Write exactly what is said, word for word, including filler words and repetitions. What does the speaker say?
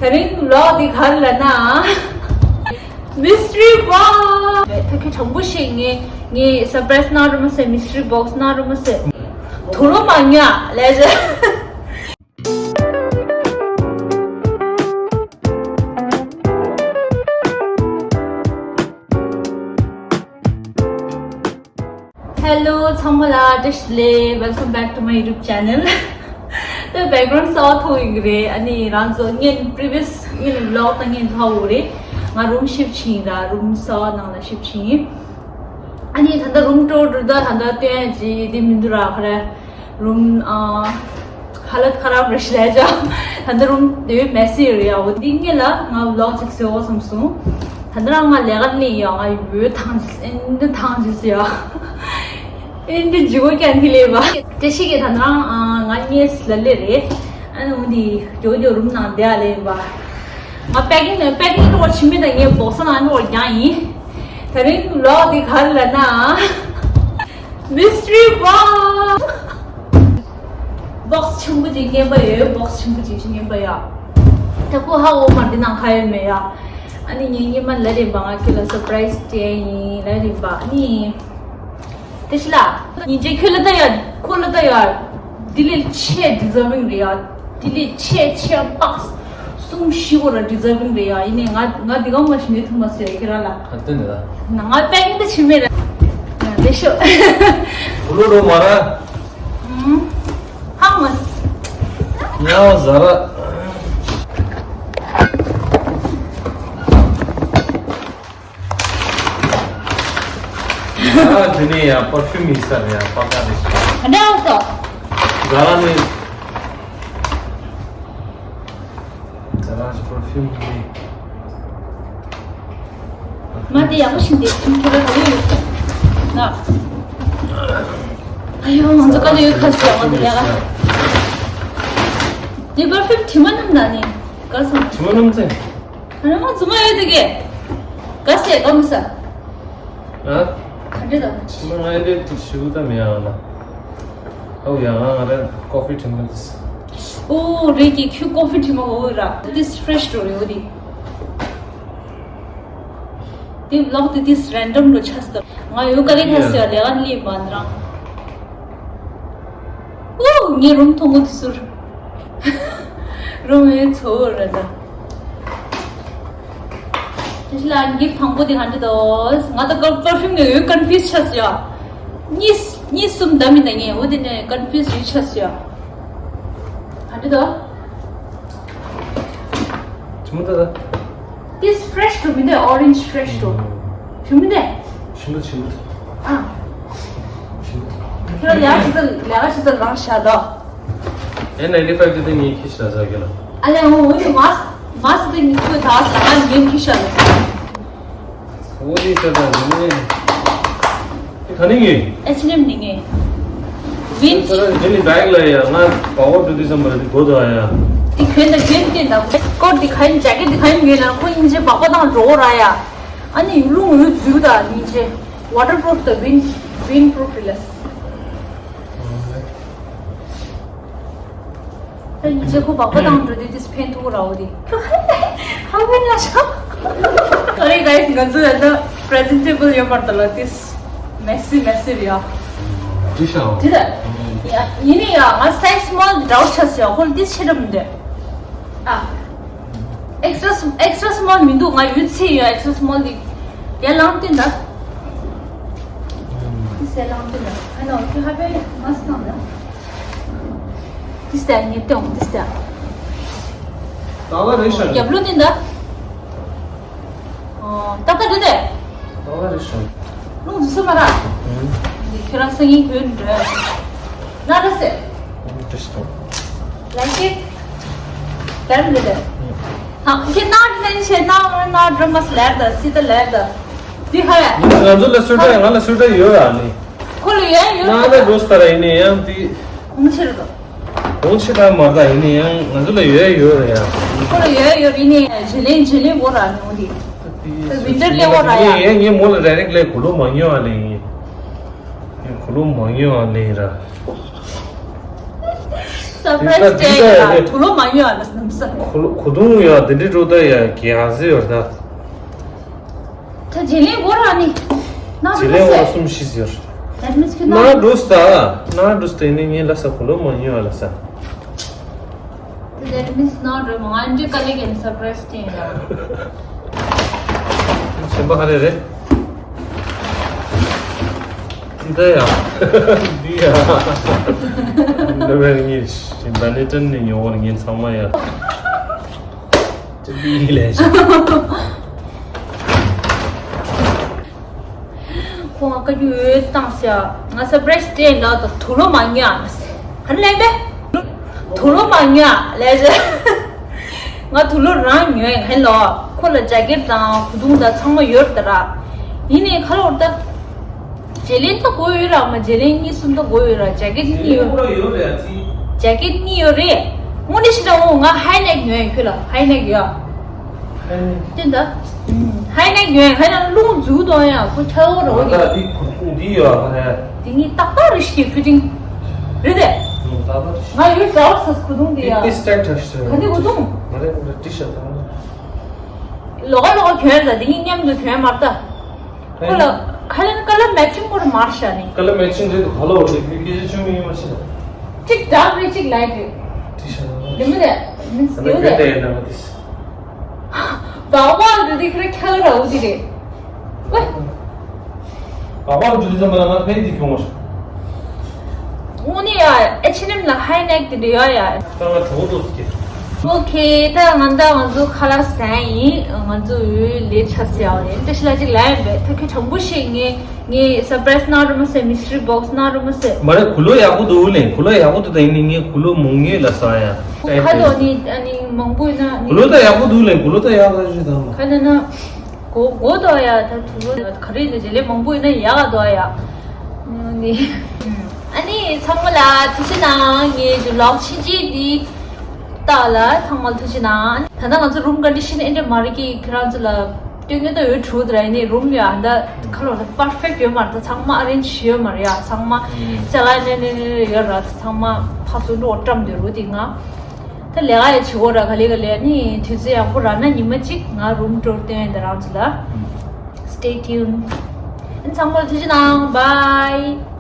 ད་རིང་ཝི་ལོག་འདི་ག་རེ་ལབ་ན། མི་སི་ཊི་རི་བོག་སི། ད་ཁྱོད་དྲང་པོ་བཤད། ངས་ངས་སར་པ་རའི་སི་གནང་རོགས་མ་ཟེར། མི་སི་ཊི་རི་བོག་སི་གནང་རོགས་མ་ཟེར། དུག་ལོག་མ་ཉར་ལས་བྱ། Hello ཚང་མ་ལ་བཀྲ་ཤིས་བདེ་ལེགས། Welcome back to my YouTube channel. ད་བེག་གྷ་རའུན་ཌི་སའོ་ཐོག་ཡིན་གྱི་རེད། ཨ་ནི་རང་ཚོ་ངན་པི་རི་བི་ཡས་ངན་ཝི་ལོག་ད་ངན་ཚོགས་ཡོད་རེད། ང་རུམ་ཤིབ་ཕྱིན་ད་རུམ་སའོ་ནང་ལ་ཤིབ་ཕྱིན། ཨ་ནི་ད་ལྟ་རུམ་ཊུར་འགྲོ་ད་ད་ལྟ་སྟོན་ཅི་དེ་མི་འདུག་ར། ཁ་ར་རུམ་ཨ་ཧ་ལ་ཁ་ར་བ་རེ་ཤི་ལས་ཅ། ད་ལྟ་རུམ་དེ་མེ་སི་རེད་ཡ། འོ་དེ་ངེད་ལ་ང་ཝི་ལོག་ཅིག་བཟོ་བསམ་སོང་། ད་ལྟ་རང་ང་ལས་ཀ་ལས་ཡ། ང་ཡོད་ཐང་ཅིག་ཨེ་འདི་ཐང་ཅིག་ཟེར་ཡ། ཨེ་འདི་ཇི་གོ་ཀྱང་ཐི་ལེ་བ། བཀྲ་ཤིས་ཀྱི་ད་ནང་ང་ངས་ལ་ལེ་རེད། ཨ་ནི་འོ་འདི་ཇོ་ཇོ་རུམ་ནང་བསྡད་ཡ་ལེ་ཡིན་པ། ང་པེ་ཀིང་ནས་པེ་ཀིང་ཏོག་ཕྱི་མི་དང་ངའི་བོག་ས་ནང་ནོར་རྒྱང་ཡིན། ད་རིང་ལོག་འདི་ག་རེ་ལབ་ན། མི་སི་ཊི་རི་བོག་སི། བོག་སི་ཆེན་པོ་ཅིག་རྔན་པ་ཡོད། བོག་སི་ཆེན་པོ་ཅིག་ཅིག་རྔན་པ་ཡོད། ད་ཁོ་ཧ་འོ་མ་འདི་ནང་ཁ་ཡོད་མེད་ཡ། ཨ་ནི་ངས་སྔོན་མ་ལབ་རེད་པ། ང་ཁྱོད་ལ་སར་པ་རའི་སི་སྤྲད་ཡིན་ལབ་རེད་པ། ཨ་ནི། དེ་ཤི་ལ། ཉིན་རྗེ་ཁྱོད་ལ་ད་ཡ། ཁོ་ལ་ད་ཡ། དེ་ལས་ཆེ་ཌི་ཛར་བིང་རེད་ཡ། དེ་ལས་ཆེ་ཆེ་བོག་སི་གསུམ་བཞི་བོ་ར་ཌི་ཛར་བིང་རེད་ཡ། ཡིན་ནའི་ང་ང་འདི་ག་མ་ཞིག་ནས་ཐུབ་མ་སོང་ཡ་ཁྱེད་རང་ལ། ག་དོན་ནི་ད། ང་ང་པེ་ཀིང་ད་ཕྱི་མི་ར། ཡ་ལེ་ཤོ། བུ་ལོ་རོ་མ་ར། ཧང་མ། ཉའོ་ཟ་ར། ཟ་ར་དེ་ནས་ཡང་པར་ཕིའུམ་ཡིན་ས་རེད་ཡ། པ་ཀ་རེད། ཨ་འདྲ་བ་སོ། ཟ་ར་ནི། ཟ་ར་ཞིག་པར་ཕིའུམ་རེད། མ་དེ་ཡག་པོ་ཞིག་འདེབས་ཁྱོད་ཁྱོད་ར་ག་ཡོད་ན། ཨ་ཡོ་ང་ཚོ་ག་ལ་ཡོད་ཁ་ཟེར་ང་ཚོ་ལས་ཀ། དེ་པར་ཕིའུམ་དྲི་མ་སྣོམ་ན་ནི་དགའ་སོང་། དྲི་མ་སྣོམ་ཚེ། ཨ་ནི་མ་རྫུན་མ་ཡོད་དེ་གས། དགའ་སེ་དགའ་མི་ས། ཨ། ག་འདྲ་དང་། ཕྱི་མ་ང་འདྲ་ཏི་ཤུ་ད་མི་ཡང་ན། ཨའུ་ཡང་ང་ང་རེ་ཀོ་ཕི་དྲི་མ་དེ་ས། ཨོ་རེད་ཀྱི་ཁྱོད་ཀོ་ཕི་དྲི་མ་འོ་ར། དེ་ཕི་རེ་ཤི་འགྲོ་རེད་འོ་དེ། དེ་ལོག་དེ་དེ་རེན་ཌམ་འགྲོ་ཆགས་སོང་། ང་ཡོད་ག་ལེ་ཁ་ཟེར་ལས་ཀ་ལས་མ་འདྲ། ཨོ། ངའི་རུམ་མཐོང་གོ་དུ་ཟུར། རུམ་ཡོད་ཚོ་ར་ད། དེ་ལ་གིབ་དང་པོ་དེ་ག་འདྲ་འདུག་ང་ད་ཀར་པར་ཕིའུམ་ནས་ཡོད་ཀོན་ཕིའུ་སི་ཆགས་སོང་ཡ། གཉིས་གཉིས་གསུམ་ད་མི་འདའ་ངས་འོ་དེ་ནས་ཀོན་ཕིའུ་སི་ཡོད་ཆགས་སོང་ཡ། ག་འདྲ་འདུག་ཆི་མོ་ད་ད། This fresh to me, the orange fresh to. ཞིམ་པོ་འདུག་ཞིམ་པོ་ཞིམ་པོ། ཨ། ཞིམ་པོ། ཁྱོད་ལ་ཡག་ཤི་ཚ་ལ་ཡག་ཤི་ཚ་རང་ཤ་དོ། N ninety five དེ་ངས་ཁྱི་ཤ་ཟ་གི་ལ། ཨ་ལས་འོ་འོ་དེ་མ་མ་སི་དེ་ངས་ཁྱོད་ད་ཟ་ང་ངས་ཁྱི་ཤ་ལ། འོ་དེ་ཤ་ཟ་ནི་ནི། དེ་ག་ནས་ཡིན། H and M ནས་ངས། ཝིན། ས་ར་འདི་ནི་བེག་ལ་ཡ་ང་བ་བོ་དུ་དུ་སམ་པར་དེ་གོ་དོ་ཡ། དེ་གྱོན་ད་གྱོན་དེ་ད་ཀོ་ཊི་དེ་ག་ཡིན་ཇེ་ཀེཊ་དེ་ག་ཡིན་ངས་ན་ཁོ་ཡིན་ཅེ་བག་པ་དང་འགྲོ་ར་ཡ། ཨ་ནི་ཡུལ་ལུང་ཡུལ་འཛུལ་ད་ཡིན་ཅེ། ཝ་ཊར་པུ་རུཕ་ད་ཝིན་ཝིན་པུ་རུཕ་རེད་ལ། ད་ཡིན་ཅེ་ཁོ་བག་པ་དང་འགྲོ་དུས་དེ་ཕན་ཐོགས་ར་འོ་དེ། ཁོ་ཧ་ཧ་ཧ་ཧ་ཤ། Sorry guys ང་ཚོ་ད་པི་རེ་ཛེན་ཊེ་བལ་ཡོད་མ་རེད་ད་ལ་དེ་མེ་སི་མེ་སི་རེད་ཡ། འདི་ཤ། འདི་ད། ཡ་ཡིན་ནི་ཡ་ང་སའི་ཛི་སི་མོལ་འདྲ་བོ་ཆགས་སོང་ཡ། ཁོ་ལ་དེ་ཆེ་འགྲམ་འདི། ཨ། ཨེག་སི་ཊྲ་ཨེག་སི་ཊྲ་སི་མོལ་མི་འདུག་ང་ཡོད་ཚད་ཡོད་ཨེག་སི་ཊྲ་སི་མོལ་འདི། ཡ་ལང་སྟེ་འདྲ། འདི་སའི་ལང་སྟེ་འདྲ། ཨ་ནོ་ཁྱོད་ཧ་པེ་མ་སི་ནང་འདྲ། This time ངས་སྟོན་འོང་། This time ད་ག་རེད་ཤག་རྒྱབ་ལོ་ནི་འདྲ། ཨོ། ཏག་ཏག་རེད་དེ། ད་ག་རེད་ཤག་རླུང་འཛུལ་སོང་མ་ར། ཨང་། འདི་ཁྱོད་རང་སང་ཉིན་གོན་འགྲོ། ན་ར་སེ། ཨང་། ཏིས་ཏོ། Like it? ལེར་འདི་ལེར། ཨང་། ཧ། ཁྱེད་ན་ནན་ཆེ་ན་ན་འགྲོ་མ་སི་ལེར་ད་སི་ད་ལེར་ད། འདི་ཧ་ཡ། ང་ཚོ་ལ་སུ་ད་ང་ལ་སུ་ད་ཡོད་ཨ་ནི། ཁོ་ལ་ཡོད་ཡོད། ན་ད་རོས་ད་ར་ཡིན་ནི་ཡང་དེ། ཁོང་ཕྱིར་དོ། ཁོང་ཕྱི་ད་མ་ད་ཡིན་ནི་ཡང་ང་ཚོ་ལ་ཡོད་ཡོད་རེད་ཡ། ཁོ་ལ་ཡོད་ཡོད་ཡིན་ནི་ཇེ་ལེན་ཇེ་ལེན་བོ་ར་ནི་འོ་དེ། ད་ཝིན་ཊར་ལེ་བོ་ར་ཡ། ངས་ངས་མོ་ལ་ཌའི་རེག་ལེ་གོ་ལོ་མ་ཉོ་ཨ་ལེ་ཡིན། ངས་གོ་ལོ་མ་ཉོ་ཨ་ལེ་ཡིན་ར། སར་པ་རའི་སི་སྟེ་ཡ་དུག་ལོག་མ་ཉོ་ཡ་ལ་སྣམ་ས། གོ་གོ་དུང་ཡ་དེ་འདྲའི་འགྲོ་ད་ཡ་གི་ཨ་ཟི་ཡོད་ད། ད་བརྗེ་ལེན་སྒོར་ར་ནི། ན་བརྗེ་ལེན་སྒོར་གསུམ་བཞི་ཟེར། That means ཁྱོད་ན་ན་འགྲོ་ས། ན་འགྲོ་ས་དེ་ནི་ངས་ལ་ས་གོ་ལོ་མ་ཉོ་ཡ་ལ་ས། That means not wrong. ང་འདྲི་ཀ་ལེ་གན་སར་པ་རའི་སི་སྟེ་ཡ། ཆེན་པ་ཧ་རེ་རེད། འདི་ཡ། འདི་ཡ། འདི་བས་ངས་ད་ནི་ཏན་ནས་ཉོ་བར་ངས་ཚང་མ་ཡ། ཅི་འདི་ལས་ཤི། ཁོང་ང་བཀའ་བཀྱོན་བཏང་ཟེར། ང་སར་པ་རའི་སི་སྟེ་ལ་ད་དུག་ལོག་མ་ཉོ་ཨ་མ་ཟེར། ཧ་ལས་པས། དུག་ལོག་མ་ཉོ་ཨ་ལས་ཟེར། ང་དུག་ལོག་རང་ཉོས་ཡིན་ཧེ་ལོ། ཁོ་ལ་ཇ་ཀེཊ་དང་གོས་ཐུང་དང་ཚང་མ་ཡོད་ད་ར། ཡིན་ནའི་ཁ་ལོར་ད། བརྗེ་ལེན་ད་དགོས་ཡོད་ར་མ་བརྗེ་ལེན་གཉིས་གསུམ་ད་དགོས་ཡོད་ར་ཇ་ཀེཊ་གཉིས་ཡོད། ཡོད་རེད་ཨ་ཙི། ཇ་ཀེཊ་གཉིས་ཡོད་རེད། དངོས་གནས་བཤད་ན་འོ་ང་ཧའི་ནེག་ཉོས་ཡིན་ཁྱོད་ལ་ཧའི་ནེག་ཡོད། ཧའི་ནེག་བསྟན་ད། ཧའི་ནེག་ཉོས་ཡིན་ཧའི་ནེག་རླུང་འཛུལ་གཏོང་ཡ་ཁོ་ཁྱ་འོ་ར་འོ་ད་དེ། འདི་གོས་ཐུང་འདི་ཡོད་ཨ་ཧ། དེ་གཉིས་ཏག་ཏག་རེད་ཤི་ཕི་ཊིང་། རེད་དེ། ད་ད་ང་ཡོད་ཀྱག་སི་གོས་ཐུང་དེ་ཡ། དེ་སི་ཊེག་ཐག་ཤི། ག་འདི་གོས་ཐུང་། མ་རེད་མ་རེད་ཏི་ཤ་ཐང་། ལོག་ལོག་གྱོན་ད་དེ་གཉིས་མཉམ་དུ་གྱོན་མར་ད། ཁོ་ལ་ཁ་ལེན་ཀ་ལར་མེ་ཆིང་པོ་རེ་མར་ཤ་ནི། ཀ་ལར་མེ་ཆིང་རེད་འདུག་ག་ལོ་རེད་གི་སྐད་ཆ་ཆུང་མི་ཡོད་མ་ཤི་ད། གཅིག་ཌརྐ་རེད་གཅིག་ལའིཊ་རེད། ཏི་ཤ་ཐང་། ལི་མི་རེད་མིན་སི་ད་ལི་ད་ཡོད་རེད། ག་ད་ཡིན་ན་མ་ཏི་ཤ། བག་བག་འདི་དེ་ཁྱོད་ཁྱ་ར་འུ་དེ་རེད། ཝེ། བག་བག་འདི་ཙམ་པ་ལ་ང་ཕན་དེ་ཁྱོང་བ། དངོས་གནས་ཡ་ཨེཆ་ཨེན་ཨེམ་ལ་ཧའི་ནེག་དེ་འདྲ་ཡོད་ཡ། ད་ང་གྲོགས་འདུག་ཟེར་གྱི། ཨོ་ཁེ། ད་ང་ད་ང་ཚོ་ཁ་ལག་ཟ་ཡིན། ང་ཚོ་འོས་ལས་ཆ་ཟེར་ཡ་རེད། ད་ཤི་ལ་ཅིག་ལ་ཡིན་པས་ད་ཁྱོད་དྲང་པོ་བཤད། ངས་ངས་སར་པ་རའི་སི་གནང་རོགས་མ་ཟེར། མི་སི་ཊི་རི་བོག་སི་གནང་རོགས་མ་ཟེར། མ་རེད་གོས་ལོག་ཡག་པོ་འདུག་ལེ། གོས་ལོག་ཡག་པོ་འདུག་ད་ཡིན་ནི་ངས་གོས་ལོག་མང་ཉོས་ལ་ཟ་ཡ། ཁ་ལོ་ནི་ཨ་ནི་མང་པོ་ཡིན་ན་ནི། གོས་ལོག་ད་ཡག་པོ་འདུག་ལེ། གོས་ལོག་ད་ཡག་ད་ཞུ་དང་། ཁ་ལ་ན། གོ་གོ་དོ་ཡ། ད་དུ་ག་རེ་ནི་བྱེད་ལས་མང་པོ་ཡིན་ན་ཡག་དོ་ཡ། ནི། ཨ་ནི་ཚང་མ་ལ་ཐུགས་རྗེ་གནང་། ངའི་ཇུ་ལོག་ཕྱིན་ཆད་འདི་ལྟ་ལ་ཚང་མ་ལ་ཐུགས་རྗེ་གནང་། ད་ལྟ་ང་ཚོ་རུམ་ཀོན་ཌི་ཤན་ཨེ་འདྲ་མ་རེད་ཀི། ཁྱེད་རང་ཚོ་ལ་སྟོན་ཉན་ད་ཡོད་ཁྲུ་དེ་ར་ཡིན་ནི་རུམ་ཡ་ད་ཁ་ལོ་ད་པར་ཕེག་ཡོད་མ་རེད། ད་ཚང་མ་ཨ་རེན་ཇི་ཡོད་མ་རེད་ཡ། ཚང་མ་ཅ་ལག་ནས་ནས་ནས་ཡོད་ར། ད་ཚང་མ་ཕ་སུ་འགྲོ་བཀྲམ་དེ་རུ་དེ་ང་། ད་ལས་ཀ་ཡ་བྱེད་དགོས་ར། ག་ལེ་ག་ལེ། ནི་དུས་ཚོད་ཡག་པོ་རག་ན་ཉི་མ་གཅིག་ང་རུམ་ཊུར་སྟོན་ཡ་ད་རང་ཚོ་ལ། Stay tuned. ཨ་ནི་ཚང་མ་ལ་ཐུགས་རྗེ་གནང་། Bye.